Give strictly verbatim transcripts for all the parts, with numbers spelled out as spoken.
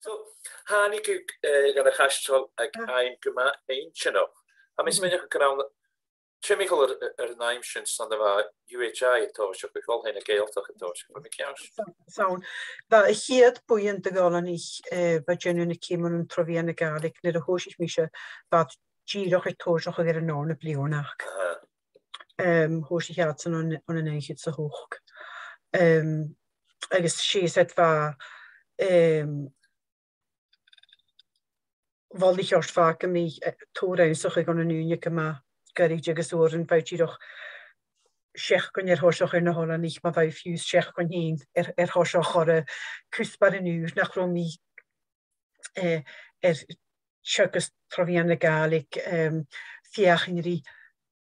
So, thàinig thu, eh, dhan a' chaisteal aig àm gu math inntinneach. Tha mi a' smaoineachadh gur ann timcheall air, air an àm sin 's ann a bha U H I a' tòiseachadh, a' Cholainn na Gàidhealtachd a' tòiseachadh, bha mi ceart. 'S ann, bha a' chiad bhuidheann de dh'oileanaich, eh, bha a' dèanamh na ceumannan tro mheadhan na Gàidhlig, nuair a thòisich mise, bha iad dìreach a' tòiseachadh air an dàrna bliadhna aca. Aha. Em, thòisich iadsan ann, ann an naoi ceud 's a h-ochd. Em, agus 's e, 's e, bha, em, bha leth-cheud, bha agam ri, eh, tòrr ionnsachadh ann an ùine gu math goirid agus uaireannan bha dìreach seachdain air thoiseach air na h-oileanaich, ma bha fiù 's seachdain fhèin air, air thoiseach air, eh, cuspairean ùra nach robh mi, eh, air teagasg tro mheadhan na Gàidhlig, em, feuchainn ri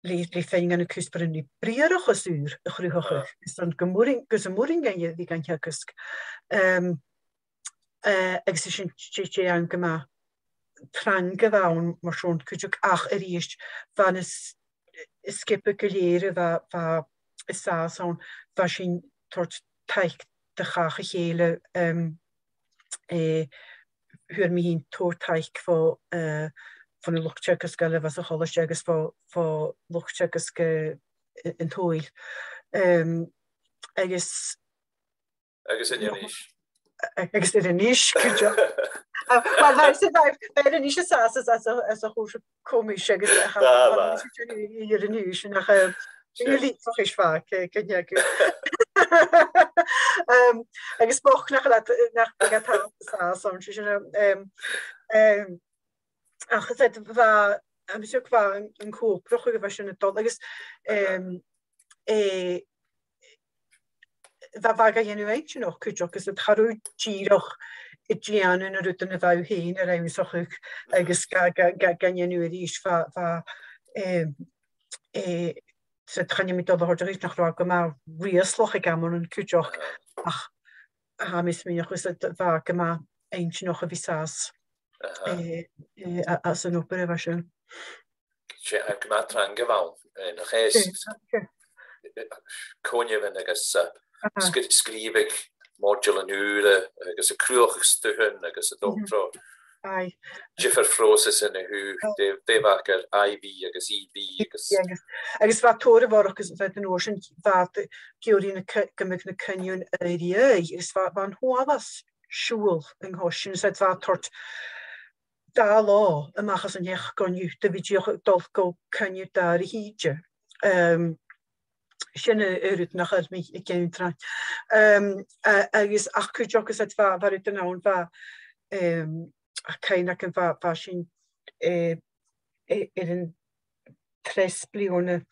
le, le feadhainn de na cuspairean ri briathrachas ùr a chruthachadh. Is ann gu mòr, gus am b' urrainn dhuinn a bhith gan teagasg. Em, eh, agus 's e sin, 's e, 's e àm gu math trang a bh' ann mar sin cuideachd, ach a-rithist, bha na s-, sgioba gu lèir a bha, bha an sàs ann, bha sinn a' toirt taic do chach a chèile, em, eh, fhuair mi fhìn tòrr taic bho, eh, bho na luchd-teagaisg eile a bha sa cholaiste agus bho, bho luchd-teagaisg, eh, an t-Sabhail. Em, agus agus Inbhir Nis. Agus Inbhir Nis, cuideachd. Ah, well, bha, 's e, bha, bha Inbhir Nis an sàs anns, anns a', anns a' chùrsa comais agus a tha, bha, bha, bha. Inbhir Nis, nach, eh, Sure. Bha e lìbhrigeach, eh, gun teagamh. Em, agus bochd nach eil iad, nach, nach eil iad an sàs ann, 's e sin, em, em, ach 's e, bha, tha mi a' smaoineachadh gu bheil an, an co-obrachadh a bha sin a' dol, agus, em, eh, bha, bha e ga dhèanamh inntinneach cuideachd, agus cha robh thu dìreach a' dèanamh na rudan a bha thu fhèin air ionnsachadh, agus ga, ga, ga, gan dèanamh a-rithist, bha, bha, em, eh, 's e, chan eil mi a' dol a thoirt a-rithist nach robh e gu math riaslach aig amannan cuideachd, ach tha mi a' smaoineachadh gu bheil e, bha e gu math inntinneach a bhith an sàs, aha, eh, eh, a-, anns an obair a bha sin. 'S e, eh, gu math trang a bh' ann, eh, nach e, 's e, 's e, coinneamhan agus, eh, aha, sgr-, sgrìobhadh modailean ùra agus a' cruthachadh stuthan agus a' dol, mhm, tro, aye, diofar phròseasan a thaobh, aye, dè, dè bh' aca air I V agus E V agus, yeah, agus, agus bha tòrr a bharrachd, agus bha an uair sin, bha iad ag iarraidh na co-, gum biodh na coinneamhan aghaidh ri aghaidh, agus bha, bha an t-uabhas siubhail an cois sin, 's iad bha a' toirt dà latha a-mach às an each gun iuchd a bhith dìreach a' dol gu coinneamh dà uair a thìde. Em, sin an, an rud nach eil mi ag ionndrainn. Em, a-, agus ach cuideachd 's iad bha, bha rudan ann, bha, em, ach cuimhne agam, bha, bha sinn, eh, eh, air an treas bliadhna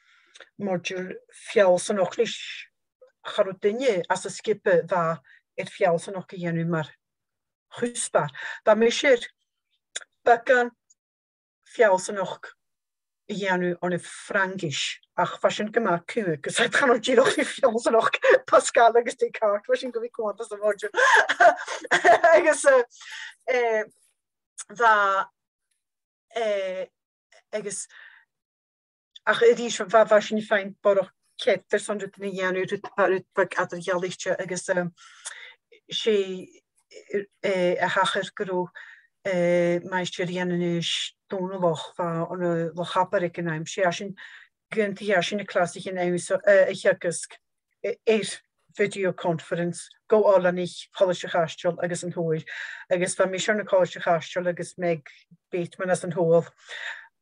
modal feallsanachd leis, cha robh duine às an sgioba a bha air feallsanachd a dhèanamh mar chuspair. Bha mise air beagan feallsanachd a dhèanamh ann am Fraingis, ach bha sin gu math cumhang, 's iad chan ann dìreach ri feallsanachd Pascal agus Descartes, bha sin gu bhith cumanta sa mhodal. Agus, eh, eh, bha, eh, agus ach a-rithist, bha, bha sinn a' faighinn barrachd cead airson rudan a dhèanamh, rud, bha, rud beag eadar-dhealaichte agus, um, 's e, eh, a thachair gun robh, eh, Maighstir Iain Aonghais Dòmhnallach, bha e ann an Loch Abar aig an àm, 's e esan gun do dh'fheuch sinn na clasaichean ann, so, eh, a theagasg, eh, air video conference gu oileanaich Cholaiste a' Chaisteil agus an t-Sabhail, agus bha mise ann an Colaiste a' Chaisteil agus Meg Bateman às an t-Sabhal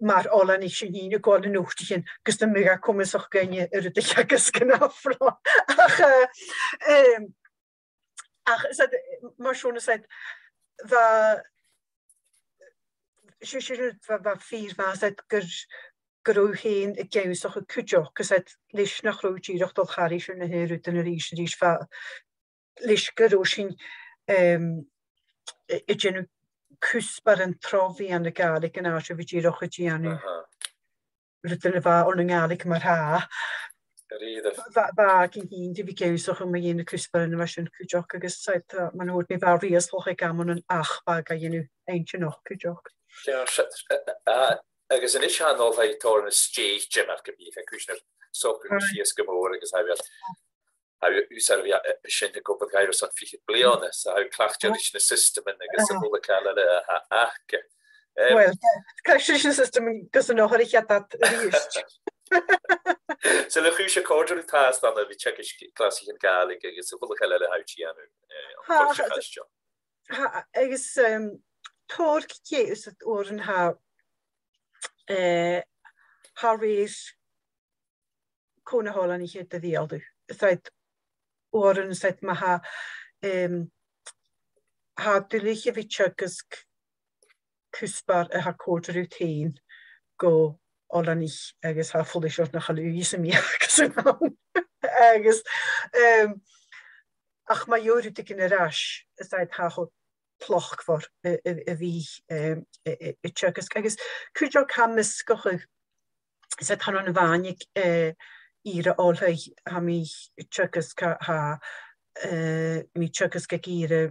mar oileanaich, sinn fhìn a' gabhail na notaichean gus am biodh e comasach dhuinne an rud a theagasg an ath-bhliadhna. Ach, eh, em, ach, 's e, mar sin, 's e, bha, 's e, 's e, bha, bha fìor mhath, 's e, gur, gun robh thu fhèin ag ionnsachadh cuideachd, 's e, leis nach robh thu dìreach a' dol thairis air na h-aon rudan a-rithist, a-rithist, bha, leis gun robh sinn, em, a', a' dèanamh cuspairean tro mheadhan na Gàidhlig an àite a bhith dìreach a' dèanamh, aha, rudan a bha ann an Gàidhlig mar-thà. Bha, bha againn fhìn ri bhith ag ionnsachadh mu dheidhinn na cuspairean a bha sin cuideachd, agus 's e, mar a thuirt mi, bha e riaslach aig amannan ach bha e ga dhèanamh inntinneach cuideachd. Ceart, eh, eh, eh, agus a-nis tha an oilthigh tòrr nas stèidhichte mar gum biodh, tha cùisean air socrachadh sìos gu mòr agus tha, bha, tha thusa air a bhith, eh, sin ag obair dhaibh airson fichead bliadhna, so tha thu cleachdte ris na systems agus a h-uile càil eile a th' aca. Em, well, cleachdte ris na systems gus an obair a th' agad a-rithist. So le cùis a' chòrdaidh, tha fhios agam a bhith teagasg clasaichean Gàidhlig agus a h-uile càil eile a tha thu a' dèanamh, eh, an toiseach as seo. Tha, agus, em, tòrr dhen t-uair a tha, eh, tha rèir cò na h-oileanaich a bheil thu. Is iad uaireannan, is iad ma tha, em, tha duilich a bhith teagasg cuspair a tha còrdadh riut fhèin gu oileanaich agus tha e follaiseach nach eil ùidh sam bith aca san àm. Agus, em, ach ma gheibh thu rudeigin air ais, is iad tha cho tlachdmhor a, a, a bhith, em, a, a, a' teagasg. Agus cuideachd tha measgachadh, is iad chan ann a-mhàin aig, eh, ìre oilthigh, tha mi a' teagasg, tha, tha, eh, mi a' teagasg aig ìre,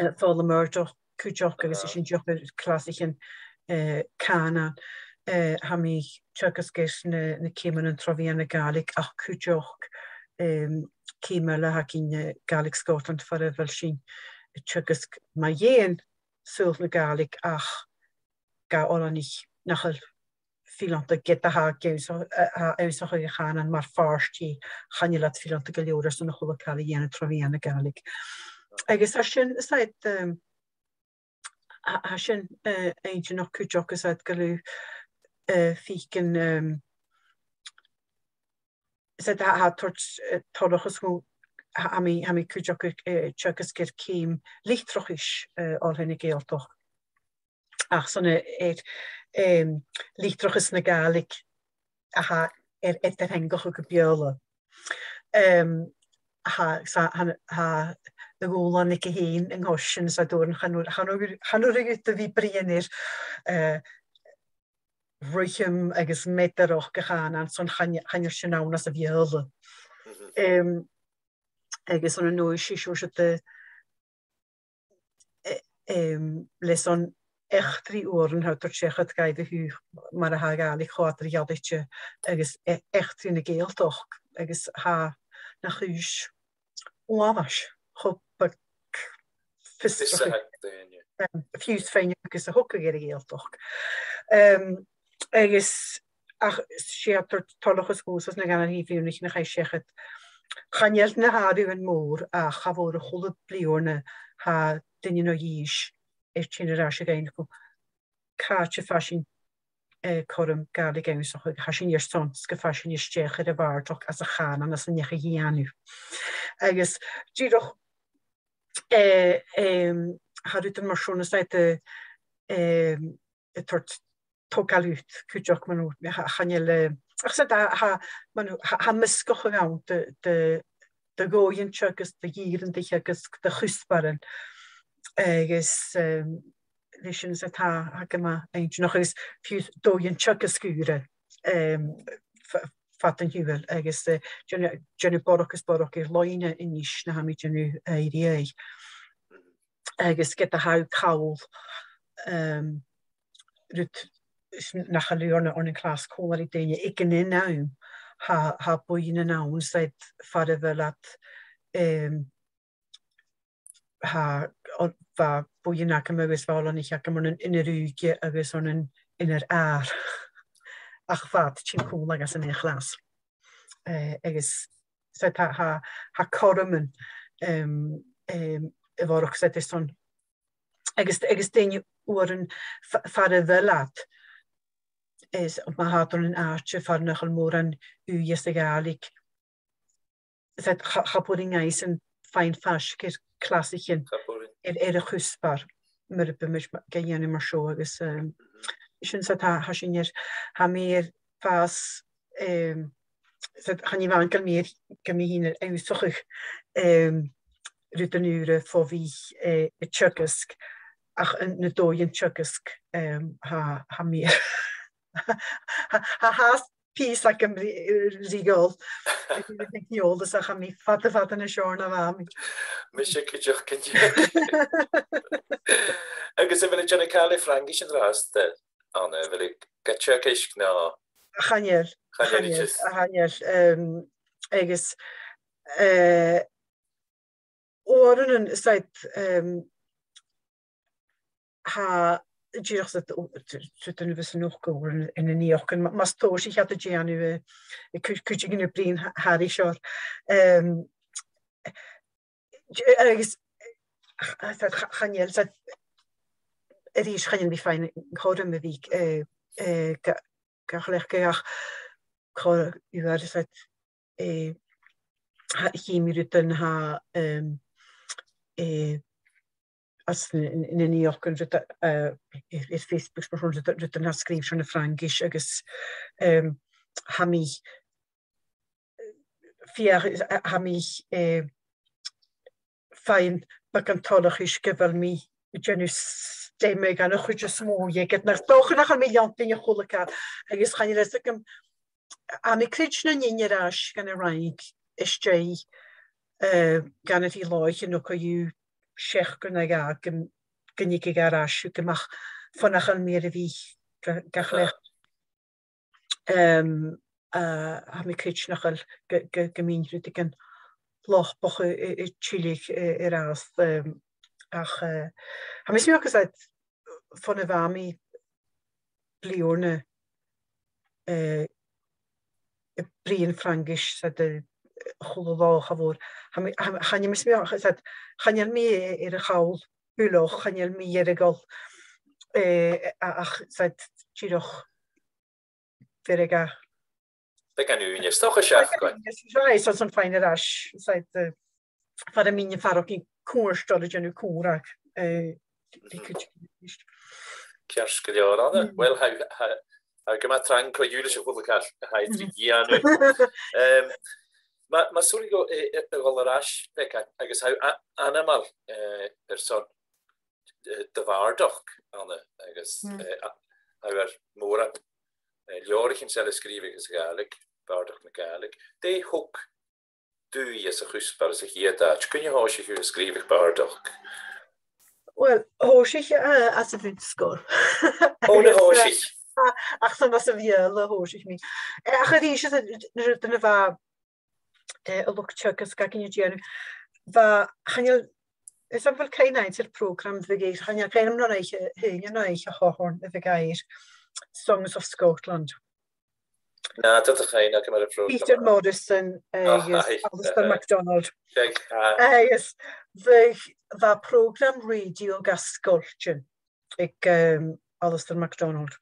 eh, Phòla Murdoch cuideachd, agus is sin dìreach air clasaichean, eh, cànain. Eh, tha mi a' teagasg air na, na ceumannan tro mheadhan na Gàidhlig, ach cuideachd, em, ceum eile a th' againn, eh, Gaelic Scotland, far a bheil sinn a' teagasg mu dheidhinn saoghal na Gàidhlig ach dha oileanaich nach eil fileanta, ged a tha iad ag ionnsachadh, a, a, ionnsachadh a' chànain mar phàirt dheth, chan eil iad fileanta gu leòr airson a h-uile càil a dhèanamh tro mheadhan na Gàidhlig. Agus tha sin, is iad, em, tha, tha sin, eh, inntinneach cuideachd, is iad gu bheil, eh, fichead, em, is iad tha, tha toirt, eh, toileachas dhomh, tha, tha mi, tha mi cuideachd, eh, teagasg air ceum litreachais, eh, Oilthigh na Gàidhealtachd. Ach 's ann air, air, em, litreachas na Gàidhlig a tha air, air eadar-theangachadh gu Beurla. Em, tha, 's a, tha, tha a' Ghobnait aige fhèin an cois sin, 's a dh'fhaodadh, chan urrainn, chan urrainn, chan urrainn dhut a bhith a' bruidhinn air, eh, ruitheam agus meadarachd a' chànain, 's ann chan, chan eil sin ann anns a' Bheurla. Em, agus ann an dòigh, 's e seòrsa de, e-, em, leis an eachdraidh uaireannan a tha toirt seachad dhaibh a thaobh mar a tha Gàidhlig cho eadar-dhealaichte agus e-, eachdraidh na Gàidhealtachd, agus tha na chùis uabhais cho beag fiosrachaidh, em, fiù 's faighneachd agus a thogadh air a' Ghàidhealtachd. Em, agus ach 's e a tha toileachas dhòmhsa na gàireachdainnean a chaidh seachad. Chan eil na h-àireamhan mòr, ach cha mhòr a h-uile bliadhna tha duine no dhithis air tighinn air ais a dh'fhaighneachd càit am faigh sinn, eh, cothrom Gàidhlig ionnsachadh, tha sinn airson 's gum faigh sinn a-steach air a' bhàrdachd anns a' chànan anns an neach a dhèanamh. Agus dìreach, eh, em, tha rudan mar sin, is iad, eh, em, a' toirt togail dhut cuideachd, mar a, tha, chan eil, eh, ach 's e, tha, tha, mar a, tha, tha measgachadh ann de, de, de dhòighean teagaisg, de dh'fhìrean de theagasg, de chuspairean. Agus, em, leis sin 's e tha, tha e gu math inntinneach agus fiù 's dòighean teagaisg ùra, em, fa-, fad an t-siubhail agus, eh, dèanamh, dèanamh barrachd is barrachd air loidhne a-nis na tha mi a' dèanamh, eh, a-rithist. Agus ged a tha thu a' call, em, rud s-, nach eil thu ann, ann an clas còmhla ri daoine aig an aon àm, tha, tha buidhnean ann 's iad far a bheil iad, em, tha, o-, bha buidheann agam agus bha oileanaich agam ann an Inbhir Ùige agus ann an Inbhir Àir. Ach bha iad a' tighinn còmhla anns an aon chlas. Eh, agus so tha, tha, tha cothroman, em, em, a bharrachd 's iad airson agus, agus daoine uaireannan fa-, far a bheil iad, is ma tha iad ann an àite far nach eil mòran ùidh anns a' Ghàidhlig, is iad cha, cha b' urrainn dhaibhsan faighinn faisg air clasaichean air, air a' chuspair, mura biodh mise ga dhèanamh mar seo agus, em, sin 's a tha, tha sinn air, tha mi air fàs, em, so chan e a-mhàin gu bheil mi air, gu bheil mi fhìn air ionnsachadh, em, rudan ùra fo bhith, eh, a' teagasg, ach an, na dòighean teagaisg, em, tha, tha mi, tha, tha, tha pìos agam ri, ri dhol. Ag eòlas ach tha mi fada, fada nas fheàrr na bha mi. Mise cuideachd, cuideachd. Agus a bheil thu a' dèanamh càil le Fraingis an-dràsta, Anna, a bheil thu ga teagasg no? Chan eil. Chan eil, chan eil, just. Chan eil, em, agus, eh, uaireannan, said, em, tha, dìreach said, o, t-, t-, dùil a bhith san uachdar ann an Ìochdar, ma-, mas tòisich iad a' dèanamh, eh, eh, cuid, cuid dhiubh a' bruidhinn tha-, thairis air. Em, d-, agus, ach, ach, cha-, chan eil, said, a-rithist chan eil mi a' faighinn cothrom a bhith, eh, eh, ga-, ga chleachdadh ach cho uair, said, eh, tha, chì mi rudan a tha, em, eh, às na, na, na Ìochdar, rudan, eh, air, air Facebook, mar sin, rudan, rudan a tha sgrìobhte ann an Fraingis agus, em, tha mi, feuch, tha mi, eh, faighinn beagan toileachais gu bheil mi a' dèanamh s-, stèidheachadh dhan a' chuid as motha, ged nach, dòcha nach eil mi a' leantainn a h-uile càil, agus chan eil fhios agam, tha mi a' creidsinn an innear as gun a rinn a-steach, eh, gun a bhith làidir no co-dhiù seachdain no dhà gun, gun tigeadh e air ais, gum biodh fon a chall mi air a bhith ga, ga chleachdadh. Em, a, tha mi a' creidsinn nach eil gu, gu, gum bi rudeigin lopach a, a, a' tilleadh, eh, air ais, em, ach, eh, tha mi a' smaoineachadh, said, fon a bha mi bliadhna, eh, a' bruidhinn Fraingis, said, a, a h-uile latha, cha mhòr. Tha mi, tha, chan eil mi a' smaoineachadh, said, chan eil mi air a chall buileach, chan eil mi air a dhol, eh, a, ach, said, dìreach bheireadh e. Beagan ùine, 's dòcha seachdain. Right, so 's ann faighinn air ais, said, eh, far am bithinn a' faireachdainn cùmhnant a' dèanamh còmhradh, eh, ri cuideigin. Ceart gu leòr, Anna. Mm. Uill, tha, tha, tha gu math trang co-dhiù leis a h-uile càil a tha iad ri dhèanamh. Em, ma, mas urrainn dhomh, eh, eh, a dhol air ais, Beca, agus tha thu a-, ainmeil, eh, airson, eh, do bhàrdachd, Anna, agus, eh, a, tha thu air mòran, eh, leabhraichean eile a sgrìobhadh sa Ghàidhlig, bàrdachd na Gàidhlig. Dè thog dùil às a' chuspair sa chiad àite? Cuin a thòisich thu a' sgrìobhadh bàrdachd? Uill, thòisich, eh, às a' bhun-sgoil. Ò, na thòisich. Ach 's ann às a' Bheurla a thòisich mi. Eh, ach a-rithist, is e, nuair a bha, eh, a' luchd-teagaisg againn a' dèanamh, bha, chan eil, is am bheil cuimhne agaibh air prògram a bh' air, chan eil cuimhne agam an oidhche, an oidhche a' Shòthairn a bh' air, Songs of Scotland. Na, tha cuimhne agam air a' phrògram. Peter Morrison agus Alasdair MacDonald. Agus bha, bha prògram rèidio ga sgoiltean aig, um, Alasdair MacDonald.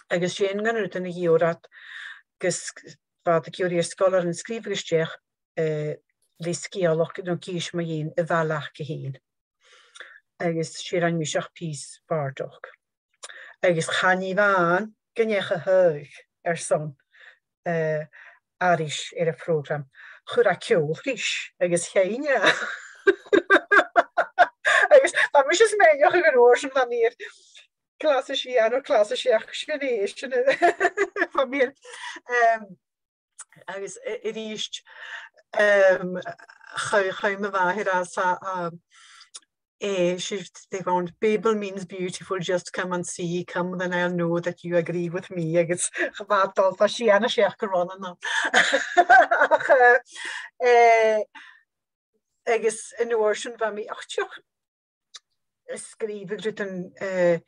Agus 's e aon de na rudan a gheibheadh iad, gus bha iad ag iarraidh air sgoilearan sgrìobhadh a-steach, eh, le sgeulachd no càil mu dheidhinn a' bhaile aca fhèin. Agus 's e rinn mise pìos bàrdachd. Agus chan e a-mhàin gun deach a thaghadh airson, eh, aithris air a' phrògram, chuir e ceòl ris, agus sheinn e. Agus tha mise a' smaoineachadh gun robh sin, bha mi air clas a sia no clas a seachd, sin e, sin e, bha mi air, em, agus a-, a-rithist, em, chaidh, chaidh mo mhàthair às a, a, eh, she, they found, "Babel means beautiful, just come and see, come, then I'll know that you agree with me," agus bha e a' dol, bha sia no seachd gu robh ann. Ach, eh, eh, agus an uair sin bha mi, ach, dìreach a' sgrìobhadh rudan, eh,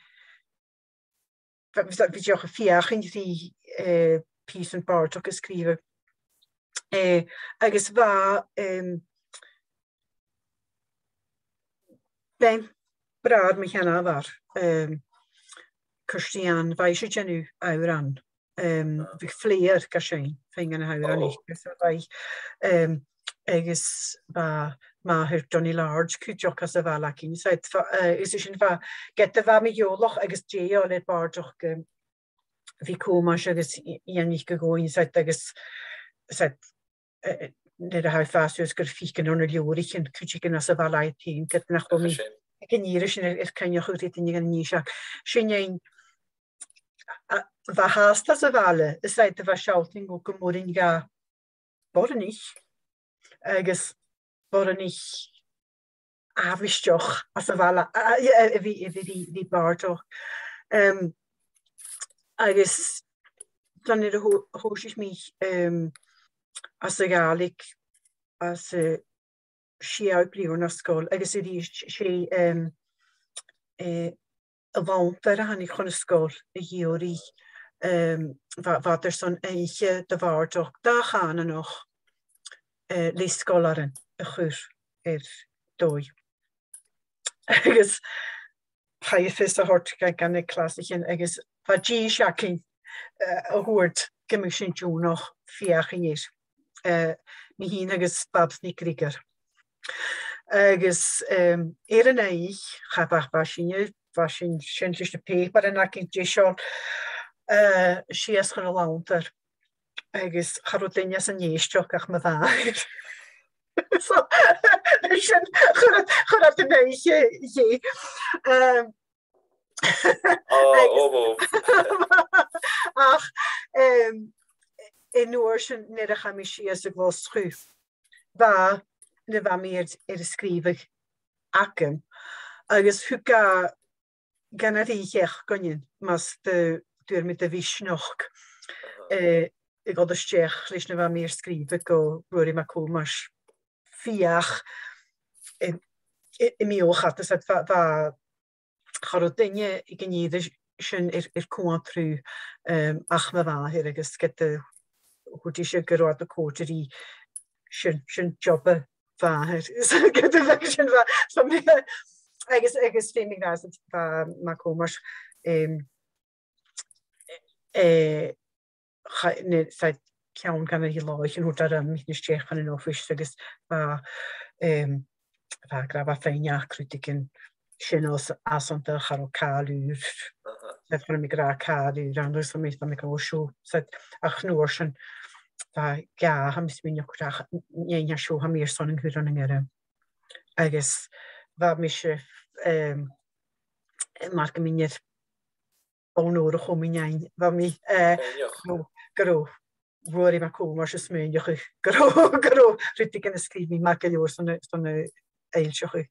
bha, bha, bha deagh fhiachainn ri, eh, pìosan bàrdachd a sgrìobhadh. Eh, agus bha, em, bean bràthair mo sheanmhar, em, Kirsty Ann, bha ise a' dèanamh òrain, em, bha flèir ga seinn fhèin anns na h-òrain aice, so bha, em, agus bha màthair Donnie Large cuideachd às a' bhaile againn, so, eh, is e sin bha, ged a bha mi eòlach agus dèidheil air bàrdachd, em, bha Còmhais agus I-, Iain Nic a' Ghobhainn, said, agus, said, eh, eh, nuair a tha thu a' fàs suas gur fichead no na leabhraichean cuideigin às a' bhaile agad fhèin, ged nach robh mi aig an ìre sin air, air coinneachadh ri daoine dhen aois, ach sin fhèin, a, bha fhathast às a' bhaile, is said a bha a' sealltainn dhomh gu, gu mòr an gabh boireannaich, agus boireannaich àbhaisteach às a' bhaile, a, a, a bhith, a bhith ri, ri bàrdachd. Em, agus nuair a thò-, thòisich mi, em, às a' Ghàidhlig, às a' sia bliadhna na sgoil, agus a-rithist 's e, em, eh, a' lanntair a thàinig chun na sgoil a dh'iarr, em, bha, bha iad airson oidhche de bhàrdachd dà-chànanach, eh, le sgoilearan a chur air dòigh. Agus chaidh fios a thoirt gu, gu na clasaichean agus bha dithis againn, eh, a thuirt gum biodh sinn deònach feuchainn air, eh, mi fhìn agus Babs NicGriogair. Agus, em, air an oidhche, cha b' e, bha sinne, bha sinn, sinn leis na pàipearan againn deiseil, eh, sìos chun an lanntair. Agus cha robh duine san èisteachd ach mo mhàthair. So, sin, chuir, chuir iad an oidhche dhith. Em, Ò, agus ò, ò. Ach, em, an uair sin, nuair a chaidh mi sìos a Ghlaschu, bha na bha mi air, air a sgrìobhadh agam, agus thug e gun a rìgh each gunnin, mas do, d' fhuair mi do mhisneachd, eh, a dhol a-steach leis na bha mi air sgrìobhadh gu Ruairidh MacThòmais. Feuch, eh, eh, am beachd-sa, bha, bha, cha robh duine aig an ìre sin air, air coimhead riutha, em, ach mo mhàthair agus ged a thuirt ise gun robh iad a' còrdadh rithe, sin, sin job a mhàthar. So, ged a bha sin bha, so mi, agus, agus feumaidh mi ràdh, bha MacThòmais, em, eh, cha-, na, 's e ceann dha na làithean a thuirt e rium a-steach dhan an oifis agus bha, em, bha e ag ràdh, bha faighinn acraidean sin os, às an do cha robh càil ùr. Aha. 'S e, chuir mi ag ràdh càil ùr ann, agus bha mi, bha mi ag ràdh seo, 's e, ach an uair sin, bha e, tha mi a' smaoineachadh, ach, nì, nì seo, tha mi airson an cur ann an gairm. Agus bha mise, em, mar gum biodh, ò, nuair a chùm mi an fheadhainn, bha mi, eh, Faineach. Gu robh, gu robh Ruairidh MacThòmais a' smaoineachadh gu robh, gu robh rudeigin a sgrìobh mi math gu leòr son a, son a fhoillseachadh.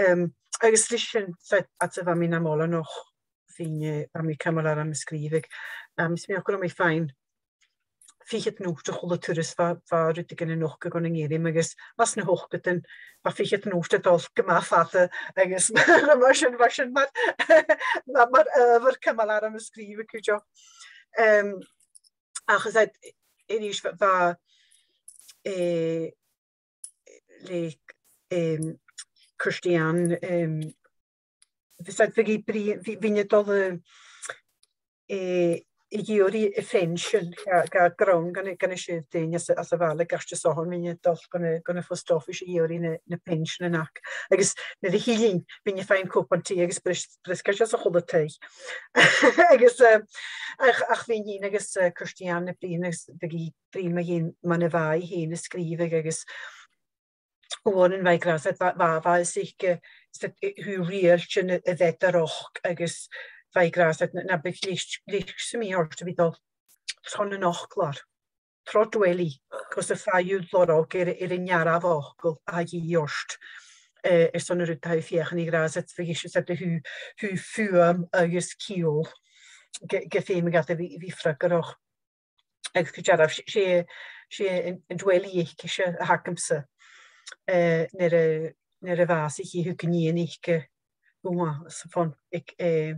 Em, agus leis sin, 's e, fhad 's a bha mi nam oileanach fhìn, eh, bha mi a' cumail orm a' sgrìobhadh. Em, 's mi ag ràdh gu robh mi a' faighinn fichead nota a h-uile turas bha, bha rudeigin a' nochdadh gun an gairm agus anns na h-ochdadan, bha fichead nota a' dol gu math fada agus mar sin, mar sin, mar, mar, mar, eh, mar cumail orm a' sgrìobhadh cuideachd. Em, ach 's e, a-rithist bha, bha, eh, le, em, Kirsty Ann, em, bha, 's e, bha i brì-, bha, bha i a' dol a, eh, a dh'iarraidh a phension, ga, ga grunn gun, gun an siud daoine às, às a' bhaile, gach seachdain bha i a' dol gun a, gun a' phost office a dh'iarraidh na, na pensionan aca. Agus nuair a thill i, bha i a' faighinn cupan tì agus bris-, briosgaid às a h-uile taigh. Agus, eh, ach, ach bha i fhìn agus, eh, Kirsty Ann a' bruidhinn agus bha i a' bruidhinn mu dheidhinn mar a bha i fhèin a' sgrìobhadh agus uaireannan bha i ag ràdh, 's e, bha, bha, bha fhios aice, 's e, eh, tha riaghailtean a, a' bheatha a' ròc agus bha i ag ràdh, 's e, na, na biodh leis, leis sam bith ort a bhith a' dol tron an fhoclóir, tro Dwelly, gus am faigh thu lorg air, air an dearbh fhocal a tha a dhìth ort, eh, airson an rud a tha thu a' feuchainn ri ràdh, 's e, bha i, 's e, tha thu, thu fuaim agus ciall gu, gu feum agad a bhith, bhith freagarrach. Agus gu dearbh, 's e, 's e, 's e an, an Dwelly aice-se a th' agamsa, eh, nuair a, nuair a bhàsaich i, thug an nighean aice uamhas fon, aig, eh,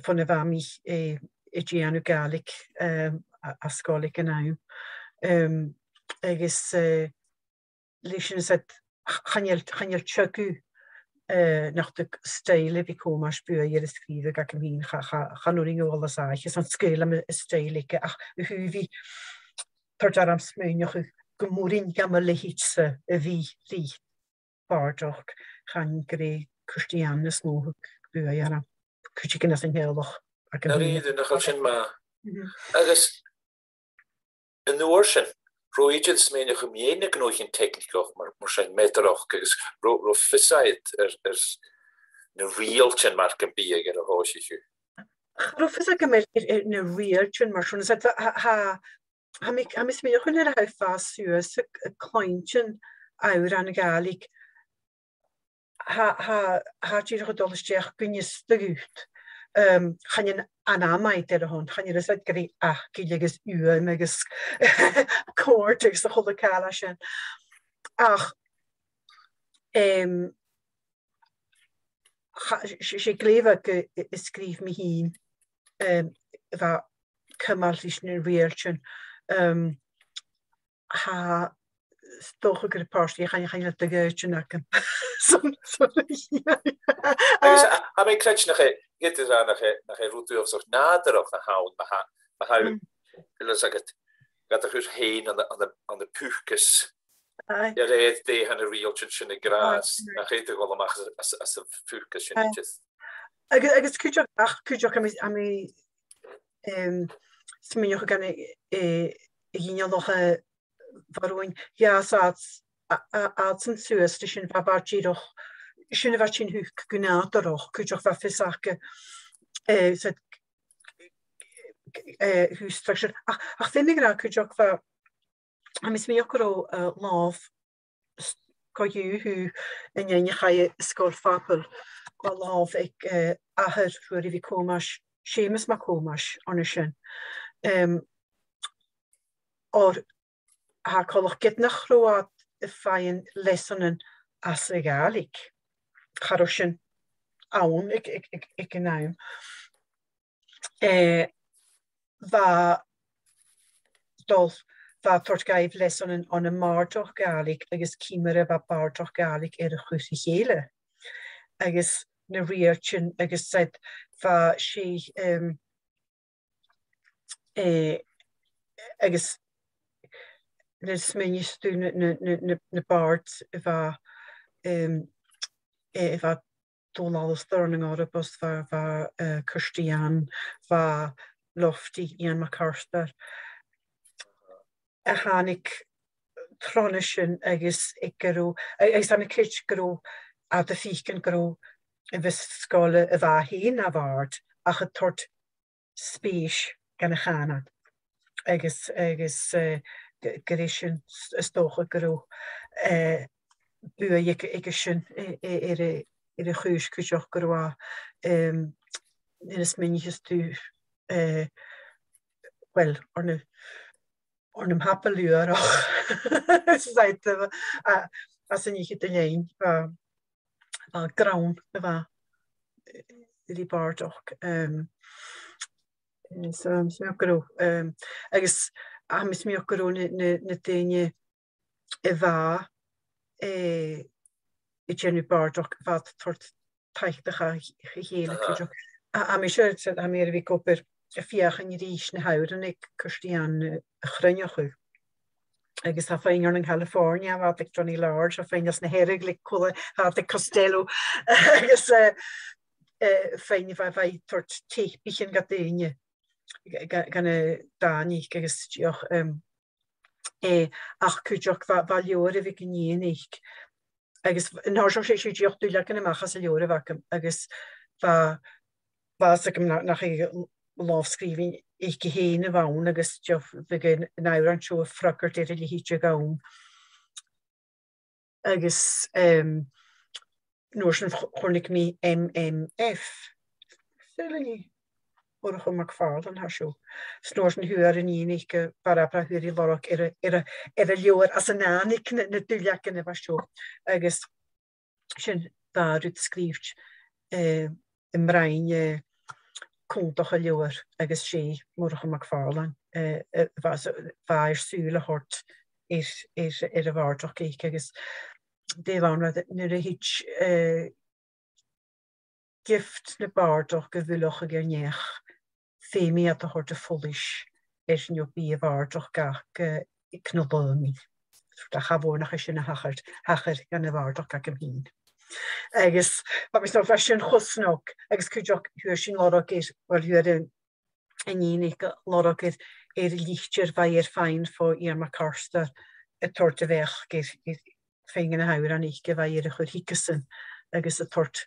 fon a bha mi, eh, a' dèanamh Gàidhlig, eh, à, à sgoil aig an àm. Em, agus, eh, leis an, 's e, ch-, chan eil, chan eil teagamh, eh, nach tug stoidhle Mhic Thòmais buaidh air an sgrìobhadh agam fhìn, cha, cha, chan urrainn dhomh a dhol às àicheadh, 's ann sgaoil leam an stoidhle aige, ach a thaobh a bhith a' toirt orm smaoineachadh gum b' urrainn dham leithid-sa a bhith ri bàrdachd, chan e gur e Kirsty Ann as motha a thug buaidh orm. Cuideigin às an teaghlach agam fhìn. Nach eil sin math. Mhm. Agus an uair sin, robh iad a' smaoineachadh mu dheidhinn na gnothaich teicnigeach mar, mar sin, meadarachd, agus robh, robh fios aca air, air na riaghailtean mar gum biodh air a thòiseachadh? Cha robh fios agam air, air, air na riaghailtean mar sin, 's e, tha, tha, tha mi, tha mi a' smaoineachadh nuair a tha thu a' fàs suas a', a' cluinntinn òrain Ghàidhlig, tha, tha, tha e dìreach a' dol a-steach gun fhiosta dhut. Em, chan eil an t-àm agad air a shon, chan eil fhios agad gur e acail agus uaim agus còrd agus a h-uile càil a tha sin. ach, em, cha-, 's e, 's e glè bheag a, a sgrìobh mi fhìn, em, a bha cumail ris na riaghailtean, em, tha, 's dòcha gur e pàirt, chan, chan eil e a' dol a dh'fhaodte agam. Son, son, Agus a, a, tha mi a' creidsinn nach e, ged a tha, nach e, nach e rud uabhasach nàdarrach na th' ann, ma tha, ma tha, mm, eòlas agad, gad a chur fhèin ann an, ann an, ann am pucas. Aye. Air dè tha na riaghailtean sin ag ràdh, aye, nach fhaod a dhol a-mach às, às, às a' phucas sin, aye, idir. Agus, agus cuideachd, ach cuideachd, tha mi, tha mi, em, smaoineachadh gun, eh, eh, a' ghinealach, eh, bha romhainn, dh'fhàs iad, a, a, iadsan suas ri sin, bha, bha dìreach, sin a bha a' tighinn thuca gu nàdarrach, cuideachd bha fios aca, eh, said, eh, who's structure. Ach, ach feumaidh mi ràdh cuideachd bha, tha mi a' smaoineachadh gun robh, eh, làmh s-, co-dhiù, an fheadhainn a chaidh a Sgoil Phobail, bha làmh aig, eh, athair Ruairidh MhicThòmais, Seumas MacThòmais, ann an sin. Em, oir tha coltach ged nach robh iad a' faighinn leasanan anns a' Ghàidhlig, cha robh sin ann aig, aig, aig, aig an àm. Eh, bha dol, bha toirt dhaibh leasanan ann am bàrdachd Ghàidhlig agus ciamar a bha bàrdachd Ghàidhlig air a chur ri chèile. Agus na riaghailtean agus said, bha 's e, em, eh, agus nuair a smaoinicheas tu na, na, na, na, na bàird a bha, em, eh, a bha Dòmhnall Alasdair ann an Orbost, bha, bha, eh, Kirstie Anne, bha Lofty, Iain MacArtair, a thàinig tron a sin agus aig gun robh, a-, agus tha mi a' creids gun robh iad a' faicinn gun robh am fear-sgoile a bha fhèin na bhàrd ach a' toirt spèis dhan a' chànan. Agus, agus, eh, gu, gur e sin s-, 's dòcha gun robh, eh, buaidh aige, aige sin, eh, eh, air a, air a' chùis cuideachd gun robh, em, nuair a smaoinicheas tu, eh, well, oir na, oir nam pàpa-luathach, said, eh, a, às an fhicheadamh linn, bha, bha grunn a bha, eh, ri bàrdachd, em, eh, so, so gun robh, em, agus, tha mi a' smaoineachadh gun robh na, na, na daoine a bha, eh, a' dèanamh bàrdachd, bha iad a' toirt taic do chà-, chèile cuideachd. Tha, tha mi sure, tha mi air a bhith ag obair a' feuchainn ris na h-òrain aig Kirstie Anne, eh, a chruinneachadh. Agus tha feadhainn ann an California, bha iad aig Johnny Lodge, tha feadhainn às na Hearadh le còmhla, bha iad aig Costello. Agus, eh, eh, feadhainn a bha, bha iad a' toirt teipeichean do dhaoine, ga-, ga-, gun a' Ghàidhlig agus dìreach, em, eh, ach cuideachd bha, bha leabhar a bh' aig an fhìrinn aice. Agus an uair sin 's e, 's e dìreach duilleagan a-mach às an leabhar a bh' agam, agus bha, bha fhios agam na, nach e làmh-sgrìobhainn aice fhèin a bh' ann, agus dìreach bhiodh an, an òran seo a' freagairt air a leithid a bh' ann. Agus, em, an uair sin ch-, chunnaic mi M M F. Saoil an e Murchadh MacPhàrlain a tha seo. 'S an uair sin fhuair an fhìrinn aice barrachd, fhuair i lorg air a, air a, air an leabhar às an àite na, na duilleagan a bha seo. Agus sin dà rud sgrìobhte, eh, am broinn, eh, cunntadh an leabhair agus 's e Murchadh MacPhàrlain, eh, eh, bha, bha air sùil a thoirt air, air, air a' bhàrdachd aice agus dè bh' ann, nuair a thèid, eh, gift na bàrdachd a bhuileachadh air neach, feumaidh iad a thoirt am follais air neo bidh a' bhàrdachd aca, eh, aig na làmhan. Tha, cha mhòr nach e sin a thachair, thachair dhan a' bhàrdachd agam fhìn. Agus, bha mi a' smaoineachadh, bha sin cho snog, agus cuideachd fhuair sinn lorg air, well, fhuair an, an fhìrinn aice lorg air, air litir a bha i air faighinn bho Iain MacArtair a' toirt a-mach air, air feadhainn de na h-òrain aice a bha i air a chur thuigesan agus a' toirt,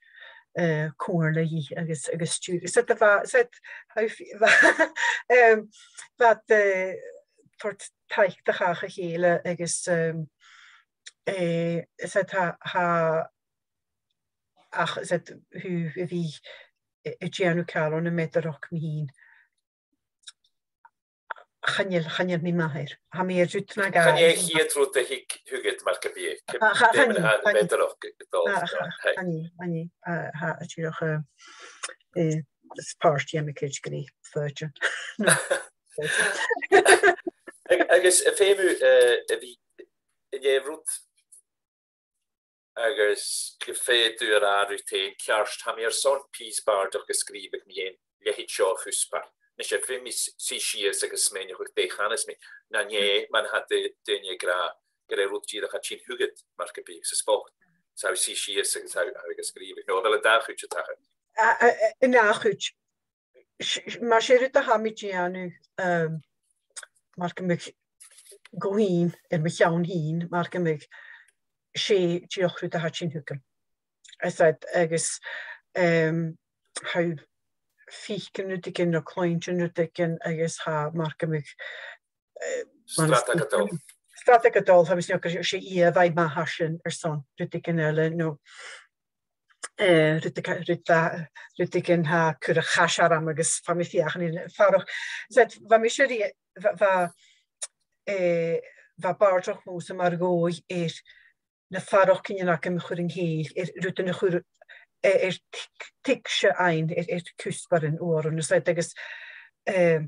eh, comhairle dhi agus, agus stiùireadh. Said a bha, said, how f-, bha, em, bha iad, eh, toirt taic do chàch a chèile agus, em, eh, said tha, tha, ach said thu a bhith a' dèanamh càil ann am meadarachd mi fhìn. chan eil, chan eil mi math air. Tha mi air rud no dhà. Chan e a' chiad rud a thig thugad mar gum biodh. Cha, cha, chan e, chan e. Chan e, chan e, a, tha, tha, dìreach, eh, eh, is pàirt dh'fheum a' cur gu lèir foighidinn. No. Ag-, agus a' feum, eh, a bhith, an e rud agus gu feumadh tu a ràdh riut fhèin, ceart, tha mi airson pìos bàrdachd a sgrìobhadh mu dheidhinn leithid seo a chuspair. Nise, feumaidh mi s-, suidhe sìos agus smaoineachadh dè chanas mi. Nan e, mar a tha d-, daoine ag ràdh, gur e rud dìreach a tha tighinn thugad, mar gum biodh, sa spot. 'S tha thu suidhe sìos agus tha, tha thu ga sgrìobhadh. No, a bheil an dà chuid a' tachairt? A, a, a, an dà chuid. S-, s-, mar 's e rud a tha mi a' dèanamh, um, mar gum biodh, dhomh fhìn, air mo cheann fhìn, mar gum biodh, 's e dìreach rud a tha tighinn thugam. Is that, agus, um, tha thu a' faicinn rudeigin no cluinntinn rudeigin agus tha, mar gum biodh, eh, Stradadh a' dol. Stradadh a' dol, tha mi a' smaoineachadh gur e ìomhaigh math a tha sin airson rudeigin eile, no, eh, rud a, rud a, rudeigin a tha a' cur a' chais orm agus bha mi a' feuchainn ri faireachdainn. Is that, bha mise ri, bha, bha, eh, bha bàrdachd mòr sa mar dhòigh air na faireachdainnean agam a chur an cèill, air rudan a chur, eh, air tuig-, tuigse fhaighinn, air, air cuspairean uaireannan, is that agus, eh,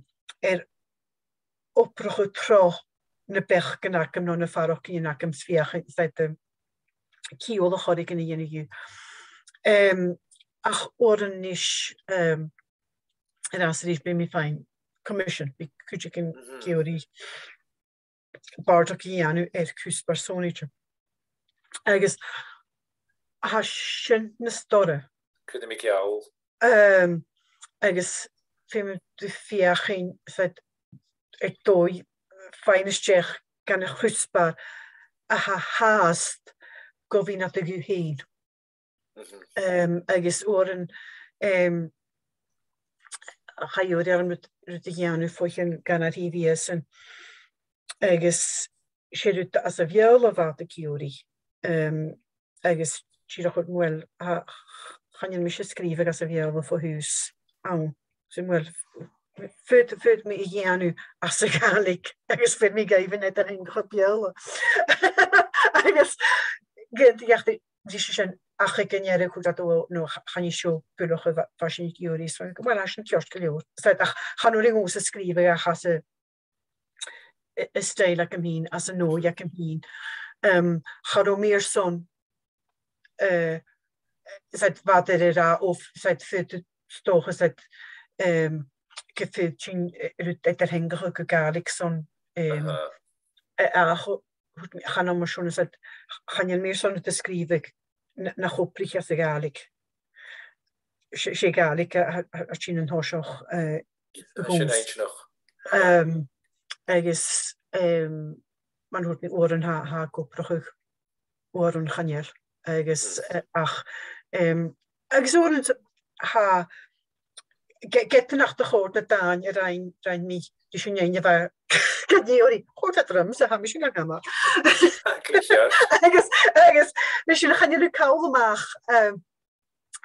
air obrachadh tro na beachdan agam no na faireachdainnean agam 's feuchainn, is that, um, ciall air choreigin a dhèanamh dhiubh. Um, ach uaireannan, um, air ais a-rithist, bidh mi a' faighinn commission, bidh cuideigin ag iarraidh bàrdachd a dhèanamh air cuspair sònraichte. Agus tha sin nas dorra. Cuiridh mi geall. Um, agus feumaidh tu feuchainn, is that, air dòigh, faighinn a-steach dhan a' chuspair a tha fhathast gu bhith nad ghuth fhèin. Mhm. Um, agus uaireannan, um, chaidh uair orm rud, rud a dhèanamh fo chionn gun a trì mhìosan, agus 's e rud às a' Bheurla a bha iad ag iarraidh, um, agus dìreach, uill, a, chan eil mise a' sgrìobhadh às a' Bheurla fo thùs ann. So, uill, faod, faod mi a dhèanamh às a' Ghàidhlig, agus faod mi gabhail an eadar-theangachadh Beurla. Agus, ge-, ge-, ris sin, ach aig an deireadh, thuirt iad, "Ò, no, ch-, chan e seo buileach a bha, bha sinn ag iarraidh." So, uill, tha sin ceart gu leòr. So, ach chan urrainn dhòmhsa sgrìobhadh ach às a, a, a stoidhle agam fhìn, às an dòigh agam fhìn. Um, cha robh mi airson, eh, is that, bha iad air a ràdh, ò, is that, faod, 's dòcha, is that, um, gum faod sinn, eh, rud eadar-theangachadh gu Gàidhlig son, um, a, a, cho-, thuirt mi, chan ann mar sin, is that, chan eil mi airson rud a sgrìobhadh na, nach obraich às a' Ghàidhlig. 'S e, 's e Gàidhlig a, a, a, a tha tighinn an toiseach, eh, sin dhòmhsa. Um, agus, um, mar a thuirt mi, uaireannan tha, tha e ag obrachadh, uaireannan chan eil. Agus, eh, ach, um, agus uaireannan tha, ge-, ged nach do chòrd na dàin a rinn, rinn mi ris an fheadhainn a bha gan iarraidh, chòrd iad rium, so tha mise gan camara. Agus, agus, ris sin chan eil thu a' call a-mach, um,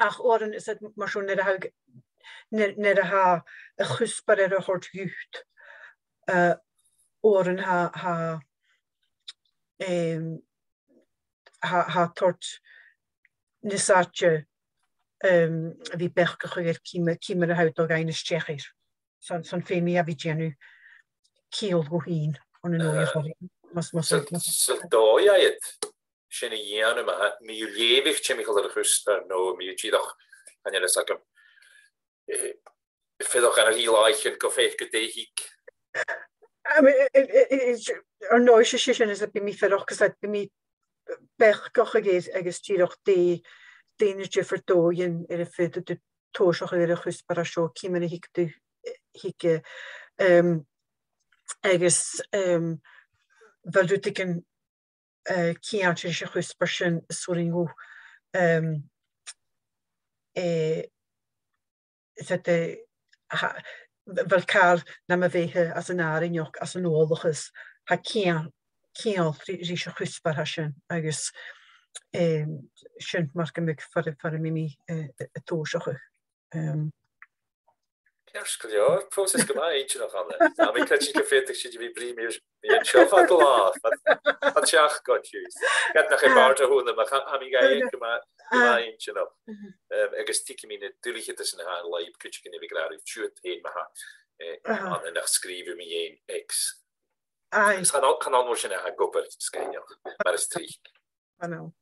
ach uaireannan, is that, mar sin, nuair a tha, nuair, nuair a tha a' chuspair air a thoirt dhut, eh, uaireannan tha, tha, em, tha, tha e a' toirt nas fhaide, em, a bhith beachdachadh air ciamar, ciamar a tha thu a' dol a dh'fhaighinn a-steach air. Son, son feumaidh e a bhith a' dèanamh ciall dhomh fhìn, on an dòigh a choireigin. Mas, mas, so, mas, so dòigh iad sin a dhèanamh, ma tha, ma tha thu a' leughadh timcheall air a' chuspair, no ma tha thu dìreach, chan eil fhios agam, eh, a' fuireach ann an dà làithean gu faic gu dè thig. I mean, eh, eh, eh, eh, ar ndóigh, 's e, 's e sin, is bidh mi a' fuireach, 'cause bidh mi a' beachdachadh air, agus dìreach dè, dè na diofar dhòighean air am faod thu tòiseachadh air a' chuspair a tha seo, ciamar a thig thu, thig, eh, em, agus, em, a bheil rudeigin, eh, ceangailte ris a' chuspair sin as urrainn dhut, em, eh, is that, eh, tha, a bheil càil nam bheatha anns an àrainneachd, anns an dualchas, tha ceangal, ceangal ri, ris a' chuspair a tha sin, agus, em, sin mar gum biodh far, far am bi mi, eh, a' tòiseachadh. Em, Ceart gu leòr, pròiseas gu math inntinneach, Anna. Tha mi a' creidsinn gum feumadh sinn a bhith a' bruidhinn mu dheidhinn seo fad an latha, fad, fad seachdain fiù 's. Ged nach e bàrd a th' annam, ach tha mi a' gabhail gu math, gu math inntinneach. Em, agus tuigidh mi na duilgheadasan a tha an làimh cuideigin a bhith ag ràdh riut fhèin ma-thà, eh, Anna, nach sgrìobh thu mu dheidhinn X. Aye. Chan ann, chan ann mar sin a tha e ag obair, sgoinneil, mar as trice. Chan ann.